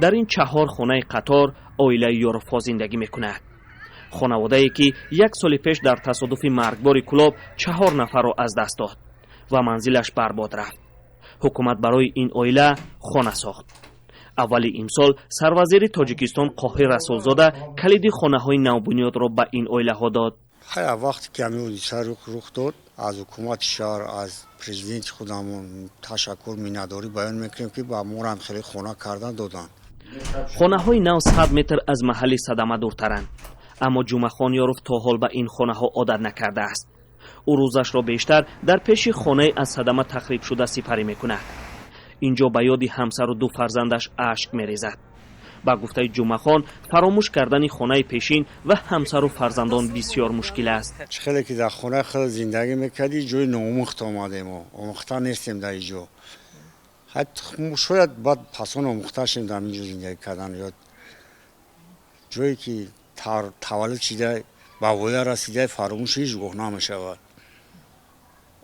Дар ин чаҳор хонаи қатор оилаи Ёровҳо зиндагӣ мекунад. Хонаводае, ки як соли пеш дар тасодуфи маргбори Кӯлоб чаҳор нафарро аз даст дод ва манзилаш барбод рафт. Ҳукумат барои ин оила хона сохт. Аввали имсол сарвазири Тоҷикистон Қоҳир Расулзода калиди хонаҳои навбунёдро ба ин оилаҳо дод. Ҳая, вақте ки ҳамин ҳодиса рух дод, аз ҳукумати шаҳр, аз президенти худамон ташаккур, миннатдорӣ баён мекунем, ки ба морам хеле хона кардан доданд. Хонаҳои нав 100 метр аз маҳалли садама дуртаранд, аммо Ҷумъахон Ёров то ҳол ба ин хонаҳо одат накардааст. Ӯ рӯзашро бештар дар пеши хонаи аз садама тахрибшуда сипарӣ мекунад. Инҷо ба ёди ҳамсару ду фарзандаш ашк мерезад. Ба гуфтаи Ҷумъахон, фаромӯш кардани хонаи пешин ва ҳамсару фарзандон бисёр мушкил аст. Чӣ хеле ки дар хонаи худ зиндагӣ мекардӣ, ҷои ноомӯхта омадем, омӯхта нестем дар ин ҷо. Шояд баъд пасон омӯхта шем дар ин ҷо зиндагӣ кардан. Ё ҷое ки таваллуд шида, ба воя расида, фаромӯш ҳеҷ гоҳ намешавад.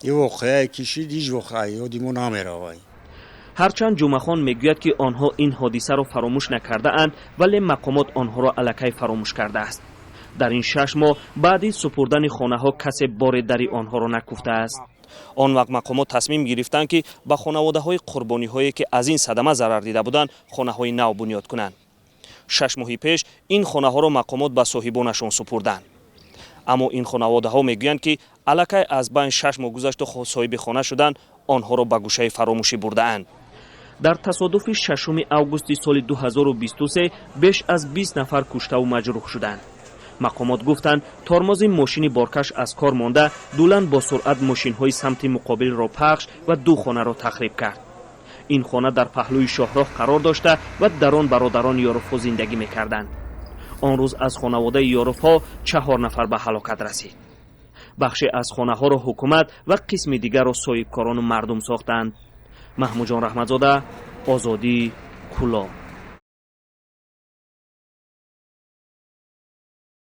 Ин воқеае ки шид, ҳеҷ воқеа ёди мо намеравад. Ҳарчанд Ҷумъахон мегӯяд, ки онҳо ин ҳодисаро фаромӯш накардаанд, вале мақомот онҳоро аллакай фаромӯш кардааст. Дар ин 6 моҳ баъди супурдани хонаҳо касе боре дари онҳоро накуфтааст. Он вақт мақомот тасмим гирифтанд, ки ба хонаводаҳои қурбониҳое, ки аз ин садама зарар дида буданд, хонаҳои нав бунёд кунанд. 6 моҳи пеш ин хонаҳоро мақомот ба соҳибонашон супурданд, аммо ин хонаводаҳо мегӯянд, ки аллакай аз байн 6 моҳ гузашту соҳиби хона шуданд, онҳоро ба гӯшаи фаромӯшӣ бурдаанд. Дар тасодуфи 6 августи соли 2023 беш аз 20 нафар куштаву маҷрӯҳ шуданд. Мақомот гуфтанд, тормози мошини боркаш аз кор монда, дуланд бо суръат мошинҳои самти муқобилро пахш ва ду хонаро тахриб кард. Ин хона дар паҳлӯи шоҳроҳ қарор дошта ва дар он бародарони Ёровҳо зиндагӣ мекарданд. Он рӯз аз хонаводаи Ёровҳо чаҳор нафар ба ҳалокат расид. Бахше аз хонаҳоро ҳукумат ва қисми дигарро соҳибкорону мардум сохтанд. Маҳмудҷон Раҳматзода, Озодӣ, Кӯлоб.